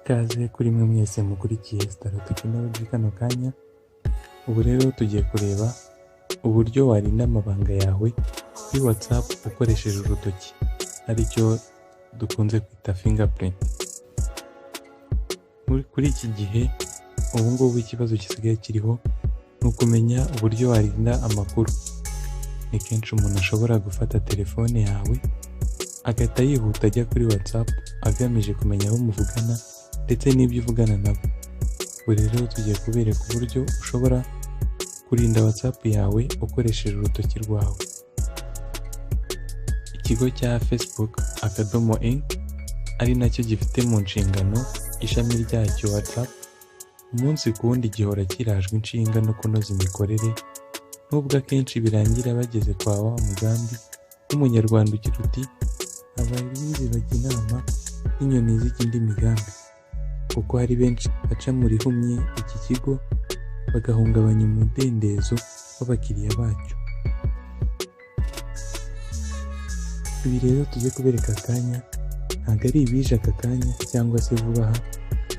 Ikaze kuri mwe mwese mukurikiye Star Technology kano kanya. Ubu rero tugiye kureba uburyo warinda amabanga yawe kuri WhatsApp ukoresheje urutoki, aricyo dukunze kwita fingerprint. Kuri iki gihe ubu ngubu ikibazo gisigaye kiriho ni ukumenya uburyo warinda amakuru. Ni kenshi umuntu ashobora gufata telefone yawe agahita yihuta ajya kuri WhatsApp agamije kumenya abo muvugana ndetse n'ibyo uvugana nabo. Ubu rero tugiye kubereka uburyo ushobora kurinda WhatsApp yawe ukoresheje urutoki rwawe. Ikigo cya Facebook akadomo Inc, ari nacyo gifite mu nshingano ishami ryacyo WhatsApp, umunsi ku wundi gihora kirajwe inshinga no kunoza imikorere, nubwo akenshi birangira bageze kwa wa mugambi w'Umunyarwanda ugira uti: "Abarinzi bajya inama n'inyoni zijya indi migambi", kuko hari benshi baca mu rihumye iki kigo bagahungabanya umudendezo w'abakiriya bacyo. Ibi rero tujye kubereka akanya ntabwo ari ibije aka kanya cyangwa se vuba aha,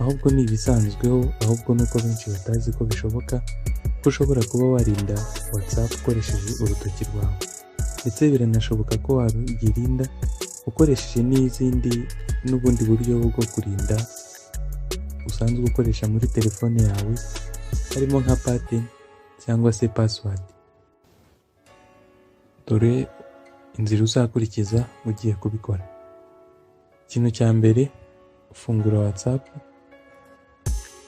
ahubwo ni ibisanzweho, ahubwo nuko benshi batazi ko bishoboka ko ushobora kuba warinda WhatsApp ukoresheje urutoki rwawe, ndetse biranashoboka ko wayirinda ukoresheje n'izindi n'ubundi buryo bwo kurinda usanzwe ukoresha muri telefone yawe, harimo nka pattern cyangwa se password. Dore inzira uzakurikiza ugiye kubikora. Ikintu cya mbere, ufungura WhatsApp.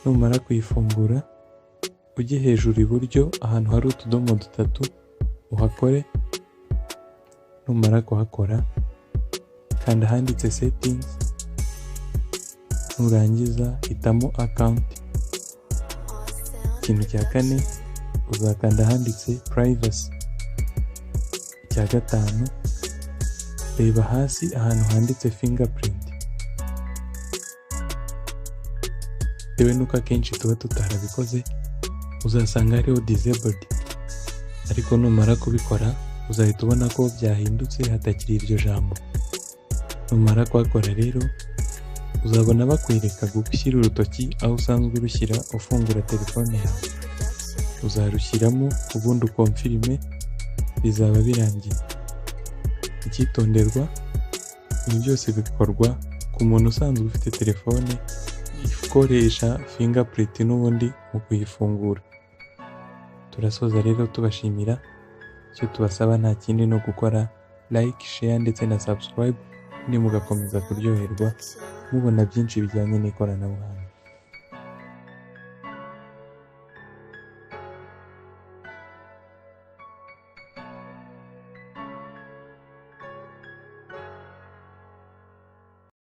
Numara kuyifungura, ujye hejuru iburyo ahantu hari utudomo dutatu uhakore. Numara kuhakora, kanda ahanditse "Settings". Nurangiza hitamo "Account". Ikintu cya kane, uzakanda ahanditse "Privacy". Icya gatanu, reba hasi ahantu handitse "Fingerprint". Bitewe n'uko akenshi tuba tutarabikoze, uzasanga hariho "Disabled", ariko numara kubikora uzahita ubona ko byahindutse, hatakiri iryo jambo. Numara kuhakora rero, uzabona bakwereka gushyira urutoki aho usanzwe urushyira ufungura telefone yawe. Uzarushyiramo ubundi uconfirme, bizaba birangiye. Icyitonderwa: ibi byose bikorwa ku muntu usanzwe ufite telefone ikoresha fingerprint n'ubundi mu kuyifungura. Turasoza rero tubashimira. Icyo tubasaba nta kindi, no gukora like, share ndetse na subscribe, ubundi mugakomeza kuryoherwa mubona byinshi bijyanye n'ikoranabuhanga.